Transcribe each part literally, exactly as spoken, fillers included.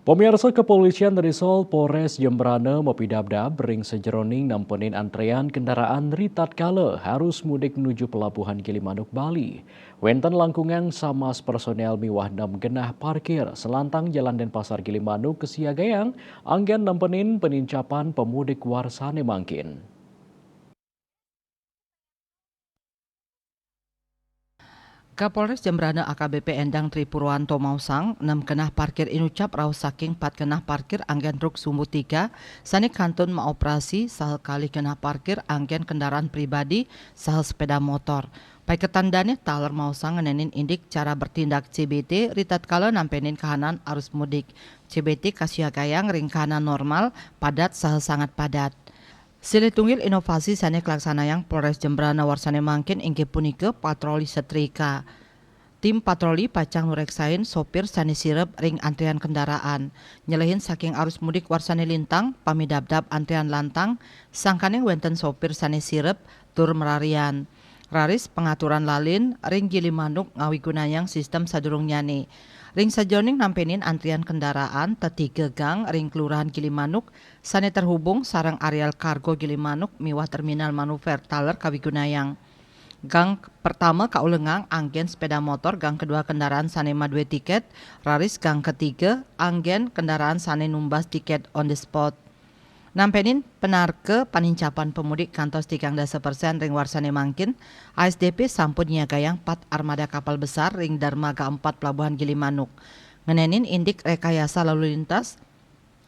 Pemirsa, Kepolisian Resor Polres Jembrana mapidabdab ring sajeroning nempenin antrean kendaraan ritatkala arus mudik nuju Pelabuhan Gilimanuk, Bali. Wenten langkungan samas personel miwah nem genah parkir salantang Jalan Denpasar Gilimanuk kasiagayang anggén nempenin panincapan pemudik warsane mangkin. Kapolres Jembrana A K B P Endang Tri Purwanto maosang, nem genah parkir inucap raos saking pat genah parkir anggén truk sumbu tiga sane kantun maoperasi, saha kalih genah parkir anggén kendaraan pribadi saha sepeda motor. Paiketan dane taler maosang ngenenin indik cara bertindak C B T ritatkala nempenin kahanan arus mudik. C B T kasiagayang ring kahanan normal, padat saha sangat padat. Silih tunggil inovasi sane kalaksanayang Polres Jembrana warsane mangkin inggih punika patroli setrika. Tim patroli pacang nureksain sopir sane sirep ring antrian kendaraan. Nyelehin saking arus mudik warsane lintang, pamidabdab antrian lantang, sangkaning wenten sopir sane sirep tur mararian. Raris pangaturan lalin ring Gilimanuk ngawigunayang sistem sadurungnyane. Ring sajeroning nempenin antrian kendaraan, tetiga gang ring Kelurahan Gilimanuk sane terhubung sareng areal kargo Gilimanuk miwah terminal manuver taler kawigunayang. Gang pertama kaulengang anggén sepeda motor, gang kedua kendaraan sane madue tiket, raris gang ketiga anggén kendaraan sane numbas tiket on the spot. Nempenin panarka panincapan pemudik kantos tigang dasa persen ring warsane mangkin, A S D P sampun nyiagayang pat armada kapal besar ring Dermaga empat Pelabuhan Gilimanuk. Ngenenin indik rekayasa lalu lintas,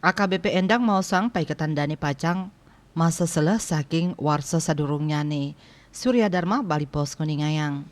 A K B P Endang maosang paiketan dane pacang maseseleh saking warsa sadurungnyane. Surya Dharma, Bali Post, nguningayang.